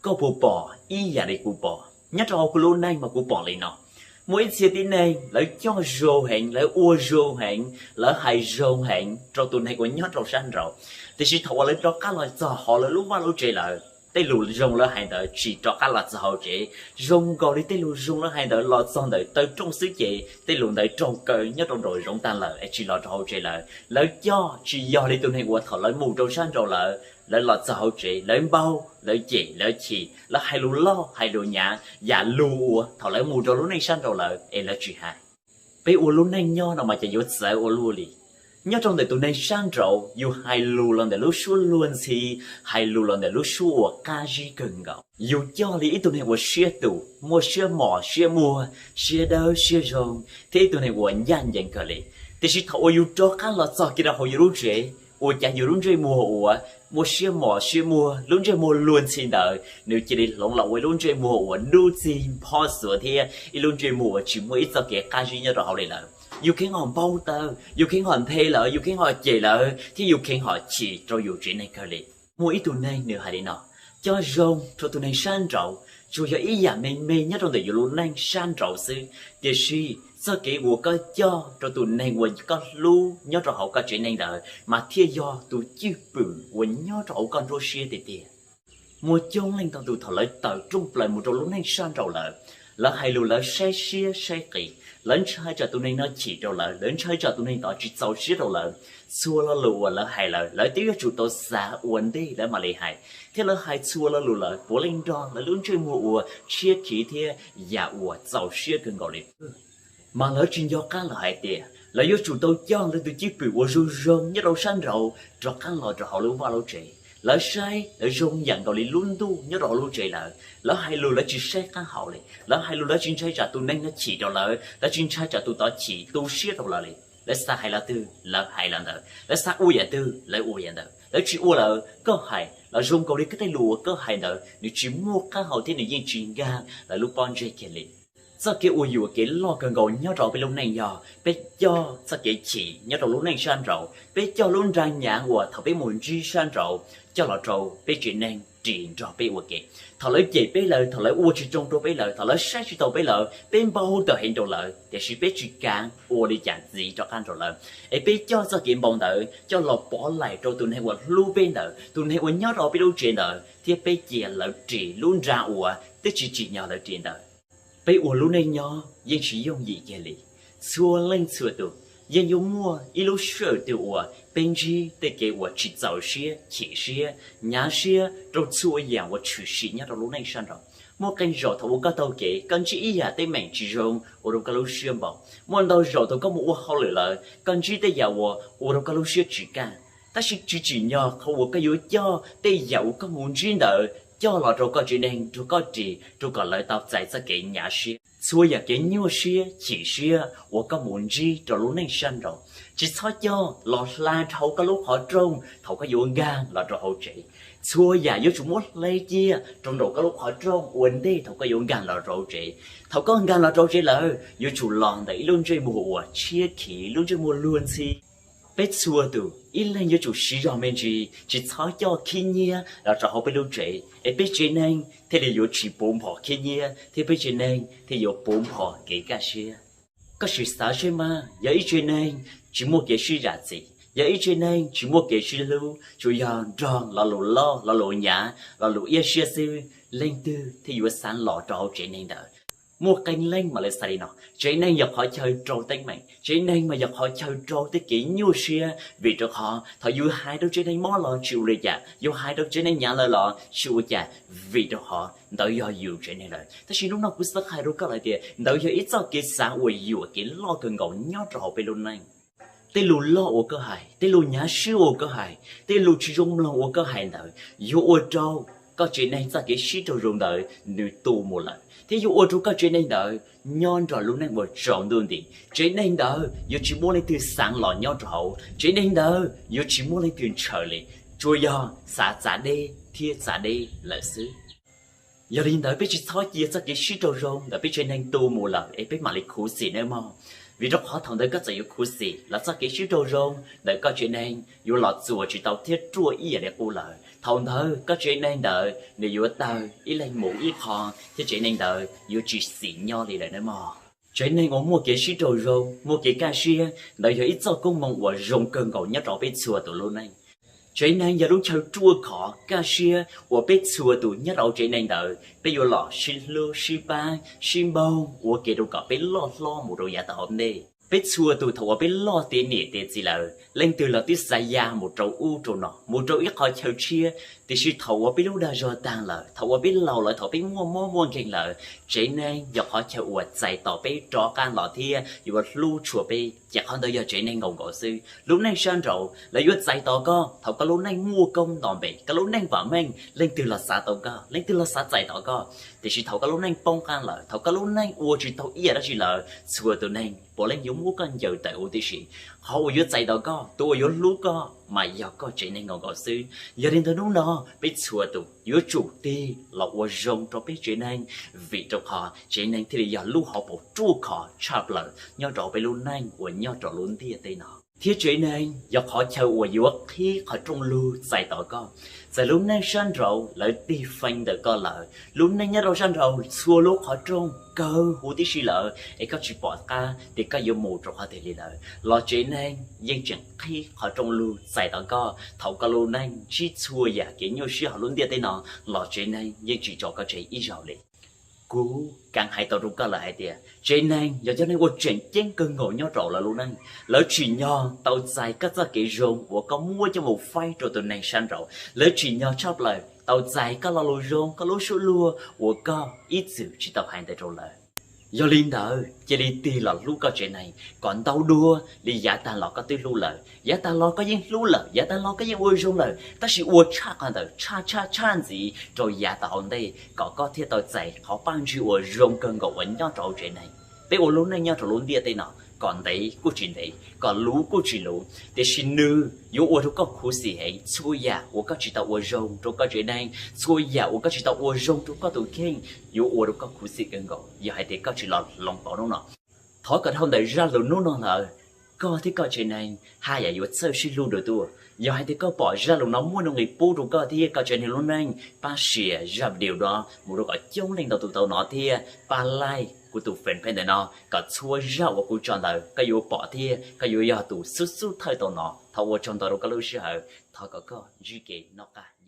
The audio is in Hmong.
Koj puas pom ib yam li kuv pom? Nyob rau hauv kuv lub neej mas kuv pom li no. Muaj ib txhia tib neeg lawv coj zoo heev, lawv ua zoo heev, lawv hais zoo heev rau tus neeg uas nyob rau sab nraud. Tiam sis thaum uas lawv rov qab los txog hauv lawv lub vaj lub tsev lawm, tej lus zoo lawv hais ntawd tsis rov qab los txog hauv tsev. Zoo nkaus li tej lus zoo lawv hais ntawd los txog ntawm taw rooj xwb ces tej lus ntawd raug kaw nyob rau nraum zoov tag lawm es tsis los rau hauv tsev lawm. Lawv coj tsis yog li tus neeg uas thaum lawv mus rau sab nraud lawm, lawv los txog hauv tsev lawv npau, lawv cem, lawv chim, lawv hais lus loj hais lus hnyav, yam lus uas thaum lawv mus rau lub neej sab nraud lawm es lawv tsis hais. Peb ua lub neej nyob no mas ces yuav txawv ua luaj li. Nyob rau ntawm tus neeg sab nraud yus hais lus los ntawm lub suab luag ntxhi, hais lus los ntawm lub suab uas qab zib kawg nkaus. Yus coj li ib tug neeg uas siab tus, muaj siab mos siab muag, siab dawb siab zoo, thiab ib tug neeg uas ncaj ncees kawg li. Tiam sis thaum uas yus rov qab los txog kiag rau hauv yus lub tsev, ua cas yus lub ntsej muag uas muaj siab mos siab muag, lub ntsej muag luag ntxhi ntawd nws cia li hloov los ua ib lub ntsej muag uas dub txig nphob xuav thiab ib lub ntsej muag uas tsis muaj ib txoj kev qab zib nyob rau hauv li lawm. Yus kheev ho npau taws, yus kheev ho nthe lawv, yus kheev ho cem lawv thiab yus kheev ho chim rau yus tsev neeg kawg li. Muaj ib tug neeg nws hais li no: Coj zoo rau tus neeg sab nraud tsuas yog ib yam me me nyob rau ntawm yus lub neej sab nraud xwb, tiam sis txoj kev uas koj coj rau tus neeg uas koj hlub nyob rau hauv koj tsev neeg ntawd mas thiaj yog tus cwj pwm uas nyob rau hauv koj nruab siab tiag tiag. Muaj coob leej ntau tus thaum lawv tawm rooj plaws mus rau lub neej sab nraud lawm, lawv hais lus lawv saib siab saib qis, lawv ntshai tsam tus neeg no chim rau lawv, lawv ntshai tsam tus neeg tod tsis txaus siab rau lawv. Txhua lo lus uas lawv hais lawm lawv twb yuav tsum tau xav ua ntej lawv mam li hais, thiab lawv hais txhua lo lus lawm puav leej nrog lawv lub ntsej muag uas tshiab khiv thiab yam uas txaus siab kawg nkaus li. Mas lawv tsis nco qab los hais tias lawv yuav tsum tau coj lawv tus cwj pwm uas zoo zoo nyob rau sab nraud rov qab los rau hauv lub vaj lub tsev. Lawv saib lawv zoo yam nkaus li lub ntuj nyob rau hauv lub tsev lawm. Lawv hais lus lawv tsis saib qab hau li, lawv hais lus lawv tsis ntshai tsam tus neeg no chim rau lawv, lawv tsis ntshai tsam tus tod chim tu siab rau lawv li. Lawv xav hais lo twg lawv hais lo ntawd, lawv xav ua yam twg lawv ua yam ntawd, lawv tsis ua lawm. Koj hais los zoo nkaus li koj tej lus uas koj hais ntawd nws tsis muaj qab hau thiab nws yeej tsis nkag lawv lub pob ntseg kiag li. Txoj kev ua yuam kev loj kawg nkaus nyob rau peb lub neej yog peb coj txoj kev chim nyob rau lub neej sab nraud, peb coj lub nra hnyav uas thaum peb mus ntsib sab nraud coj los rau peb tsev neeg ris nrog peb ua ke. Thaum lawv cem peb lawm, thaum lawv ua tsis zoo rau peb lawm, thaum lawv saib tsis taus peb lawm, peb npau taws heev rau lawv, tiam sis peb tsis kav ua li cas ntxiv rov qab rau lawv, es peb coj txoj kev npau ntawd coj los pov laim rau tus neeg uas hlub peb ntawd, tus neeg uas nyob rau peb lub tsev ntawd, thiab peb cia lawv ris lub nra uas twb tsis tsim nyog lawv ris ntawd. Peb ua lub neej nyob yeej tsis yooj yim kiag li. Txhua leej txhua tus yeej yuav muaj ib lub sij hawm twg uas peb ntsib tej kev uas tsis txaus siab, chim siab, hnyav siab rau txhua yam uas tshwm sim nyob rau lub neej sab nraud. Muaj qee zaum thaum uas koj taug kev koj ntsib ib yam teeb meem tsis zoo ua rau koj lub siab npau. Muaj ntau zaum thaum koj mus ua hauj lwm lawm koj ntsib tej yam uas ua rau koj lub siab tsis kaj, tab sis tsis tsim nyog qhov uas koj yuav coj tej yam uas koj mus ntsib ntawd coj los rau koj tsev neeg rau koj ris rau kom lawv tau txais txoj kev hnyav siab. Txhua yam kev nyuaj siab chim siab uas koj mus ntsib rau lub neej sab nraud, tsis txhob coj los hla dhau koj lub qhov rooj thaum koj yuav nkag los rau hauv tsev. Txhua yam yuav tsum muab hle ciaj rau nraum koj lub qhov rooj ua ntej thaum koj yuav nkag los rau hauv tsev. Thaum koj nkag los rau hauv tsev lawm yuav tsum los ntawm ib lub ntsej muag uas tshiab khiv, lub ntsej muag luag ntxhi. Peb txhua tus ib leeg yuav tsum siv zog me ntsis tsis txhob coj khib nyiab los rau hauv peb lub tsev es peb tsev neeg thiaj li yuav tsis puv npo khib nyiab thiab peb tsev neeg thiaj yuav puv npo kev kaj siab. Koj sim xav seb mas yog ib tsev neeg tsis muaj kev sib zam txim, yog ib tsev neeg tsis muaj kev sib hlub, tsuas yog nrog lo lus loj, lo lus hnyav, lo lus iab siab xwb, leej twg thiaj yuav xav los rau hauv tsev neeg ntawd? Muaj qee leej mas lawv xav li no: tsev neeg yog qhov chaw rau teeb meem, tsev neeg mas yog qhov chaw rau tej kev nyuaj siab, vim rau qhov thaum yus hais rau tsev neeg mob los tsis ua li cas, yus hais rau tsev neeg hnyav lawm los tsis ua cas, vim rau qhov ntawd yog yus tsev neeg lawm. Tab sis hnub no kuv xav hais rau koj lawm tias ntawd yog ib txoj kev xav uas yuam kev loj kawg nkaus nyob rau hauv peb lub neej. Tej lus loj uas koj hais, tej lus hnyav siab uas koj hais, tej lus tsis zoo mloog uas koj hais ntawd yuav ua rau koj tsev neeg txoj kev sib raug zoo ntawd nws tu mus lawm, thiab yuav ua rau koj tsev neeg ntawd nyob nrog lub neej uas tsaus ntuj nti. Tsev neeg ntawd yuav tsis muaj leej twg xav los nyob rau hauv, tsev neeg ntawd yuav tsis muaj leej twg ntshaw li, tsuas yog xav txav deb thiab txav deb lawm xwb. Yog li ntawd peb tsis txhob cia txoj kev sib raug zoo ntawm peb tsev neeg tu mus lawm es peb mam li khuv xim nawb mog. Vim rau qhov thaum ntawd koj txawm yuav khuv xim los txoj kev sib raug zoo ntawm koj tsev neeg yuav los txuas tsis tau thiab ruaj ib yam li qub lawm. Thaum ntawd koj tsev neeg ntawd nws yuav tawg ib leeg mus ib qho thiab tsev neeg ntawd yuav tsis xis nyob li lawm nawb mog. Tsev neeg uas muaj kev sib raug zoo, muaj kev kaj siab, ntawd yog ib txoj koob hmoov uas zoo kawg nkaus nyob rau peb txhua tus lub neej. Tsev neeg yog lub chaw ruaj khov kaj siab uas peb txhua tus nyob rau tsev neeg ntawd peb yuav los sib hlub sib pab sib npaug ua ke rau kom peb loj hlob mus rau yav tom hauv ntej. Peb txhua tus thaum uas peb loj tiav niam tiav txiv lawm, leej twg los twb xav ya mus rau ub rau no, mus rau ib qho chaw tshiab. Tiam sis thaum uas peb lub dag zog tag lawm, thaum uas peb laus lawm, thaum peb muaj mob muaj nkeeg lawm, tsev neeg yog qhov chaw uas txais tos peb rov qab los thiab yuav hlub tshua peb, ces qhov ntawd yog tsev neeg nkaus nkaus xwb. Lub neej sab nraud lawv yuav txais tos koj thaum koj lub neej muaj koob nto npe, koj lub neej vam meej, leej twg los xav tau koj, leej twg los xav txais tos koj. Tiam sis thaum koj lub neej poob qab lawm, thaum koj lub neej ua tsis tau ib yam dab tsi lawm, txhua tus neeg puav leej yuav muab koj ncaws tawm huv tib si. Qhov uas yuav txais tos koj, tus uas yuav hlub koj mas yog koj tsev neeg nkaus nkaus xwb. Yog li ntawd hnub no peb txhua tus yuav tsum tig los ua zoo rau peb tsev neeg, vim rau qhov tsev neeg thiaj li yog lub hauv paus ruaj khov tshaj plaws nyob rau peb lub neej uas nyob rau lub ntiaj teb no. Thiab tsev neeg yog qhov chaw uas yuav qhib qhov rooj lug txais tos koj. Txawm lub neej sab nraud lawv tig feeb ntawm koj lawm, lub neej nyob rau sab nraud txhua lub qhov rooj kawg huv tib si lawm es koj tsis pom qab tias koj yuav mus rau qhov twg li lawm, los tsev neeg yeej tseem qhib qhov rooj lug txais tos koj. Thaum koj lub neej ntsib txhua yam kev nyuaj siab hauv lub ntiaj teb no, los tsev neeg yeej tsis tso koj tseg ib zaug li. Kuv kav hais tau rau koj lawm hais tias tsev neeg yog cov neeg uas tseem ceeb kawg nkaus nyob rau lawv lub neej. Lawv tsim nyog tau txais koj txoj kev zoo uas koj muab coj mus faib rau tus neeg sab nraud. Lawv tsim nyog tshaj plaws tau txais koj lo lus zoo, koj lub suab luag uas koj ib txwm tsis tau hais ntawd rau lawv. Yog li ntawd cia li tig los hlub koj tsev neeg kom ntau dua li yav tag los koj twb hlub lawm. Yav tag los koj yeej hlub lawm, yav tag los koj yeej ua zoo lawm, tab sis ua tshaj qhov ntawd tshaj tshaj tshaj ntxiv rau yav tom hauv ntej kom koj thiaj tau txais qhov paj ntsig uas zoo kawg nkaus uas nyob rau hauv tsev neeg. Peb ua lub neej nyob rau lub ntiaj teb no kom ntev kuj tsis ntev, kom luv kuj tsis luv, tiam sis nws yuav ua rau koj khuv xim heev. Txhua yam uas koj tsis tau ua zoo rau koj tsev neeg, txhua yam uas koj tsis tau ua zoo rau koj tus kheej yuav ua rau koj khuv xim kawg nkaus yog hais tias koj tsis los hloov pauv hnub no. Thov kom dhau ntawm zaj lus hnub no lawm, koj thiab koj tsev neeg haj yam yuav txawj sib hlub dua tuaj. Yog hais tias koj pom zaj lus no muaj nuj nqis pub rau koj thiab koj tsev neeg lub neej, pab share zaj video no mus rau kom coob leej ntau tus tau hnov thiab pab like kuv tus fanpage ntawm no kom txhua zaj uas kuv tso ntawd koj yuav pom thiab koj yuav yog tus xub xub thawj tau hnov. Thov ua tsaug ntau rau koj lub sij hawm, thov kom koj ntsib kev noj qab.